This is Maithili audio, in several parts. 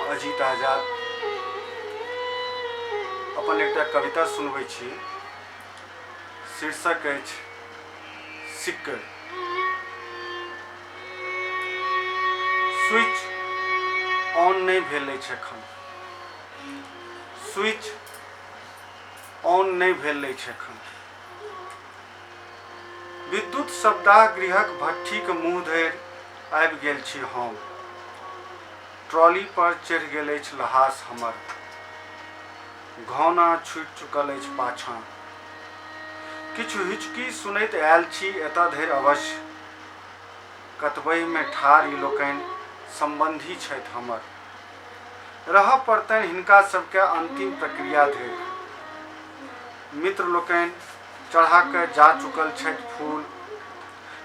अजीत आजाद अपन एकटा कविता सुनबै छी। शीर्षक अछि सिक्कड़। स्विच ऑन नहि भेल अछि एखन। स्विच ऑन नहि भेल अछि एखन। विद्युत शवदाह गृहक भट्ठीक मुँह धरि आबि गेल छी हम। ट्रॉली पर चढ़ि गेल अछि लहास हमर। घौना छूटि चुकल अछि पाछाँ। किछु हिचुकी सुनैत आयल छी एतऽ धरि अवश्य। कतबहिमे ठाढ़ ई लोकनि सम्बन्धी छथि हमर। रहऽ पड़तनि हिनका सभकेँ अन्तिम प्रक्रिया धरि। मित्र लोकनि चढ़ा कऽ जा चुकल छथि फूल।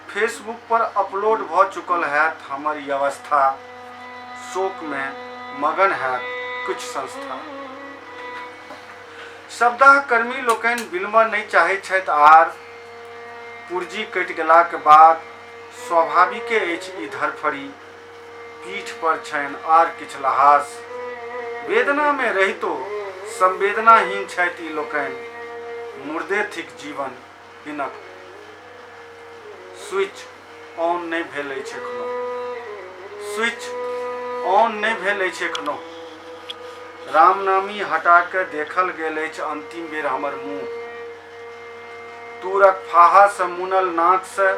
फेसबुक पर अपलोड भऽ चुकल हैत हमर ई अवस्था। शोकमे मगन हैत किछु संस्था। शवदाह कर्मी लोकनि विलम्ब नहि चाहैत छथि आर पुर्जी कटि गेलाक बाद स्वाभाविके अछि ई धड़फड़ी। पीठ पर छनि आर किछु लहास। वेदनामे रहितो संवेदनाहीन छथि ई लोकनि। मुर्दे थिक जीवन हिनक। स्विच ऑन नहि भेल अछि एखनो। स्विच ऑन नहि भेल अछि एखनो। रामनामी हटा कऽ देखल गेल अछि अन्तिम बेर हमर मुँह। तूरक फाहासँ मुनल नाकसँ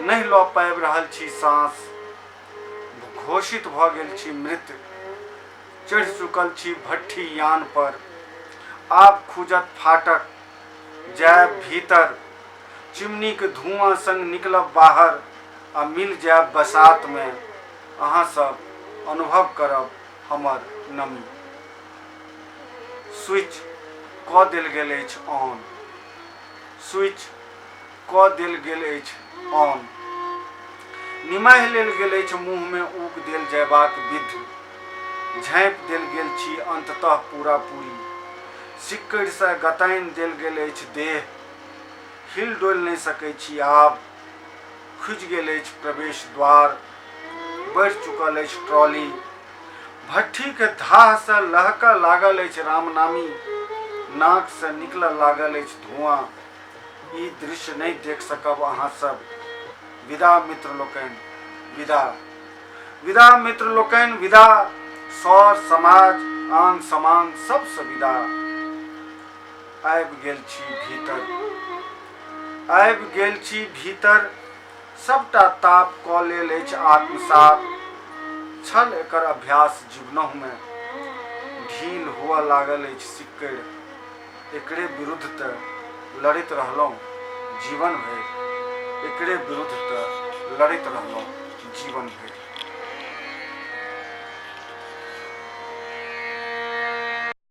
नहि लऽ पाबि रहल छी साँस। घोषित भऽ गेल छी मृत। चढ़ि चुकल छी भट्ठी यान पर। आब खुजत फाटक। जायब भीतर। चिमनीक धुआँ संग निकलब बाहर आ मिल जायब बसातमे। अहाँ सब अनुभव करब हमर नमी। स्विच कऽ देल गेल अछि ऑन। स्विच कऽ देल गेल अछि ऑन। निमाहि लेल गेल अछि मुँहमे ऊक देल जयबाक विध। झाँपि देल गेल छी अन्ततः पूरा-पूरी। सिक्कड़िसँ गतानि देल गेल अछि देह। हिल-डोलि नहि सकैत छी आब। खुजि गेल अछि प्रवेश द्वार। बढ़ि चुकल अछि ट्रॉली। भट्ठीक धाहसँ लहकऽ लागल अछि रामनामी। नाकसँ निकलऽ लागल अछि धुआँ। ई दृश्य नहि देख सकब अहाँ सब। विदा मित्र लोकनि, विदा। विदा मित्र लोकनि, विदा। सर समाज, आंग समांग सबसँ विदा। आबि गेल छी भीतर। आबि गेल छी भीतर। सबटा ताप कऽ लेल अछि आत्मसात। छल एकर अभ्यास जीवनहुमे। ढील हुअ लागल अछि सिक्कड़ि। एकरे विरुद्ध तऽ लड़ैत रहलहुँ जीवन भरि। एकरे विरुद्ध तऽ लड़ैत रहलहुँ जीवन भरि।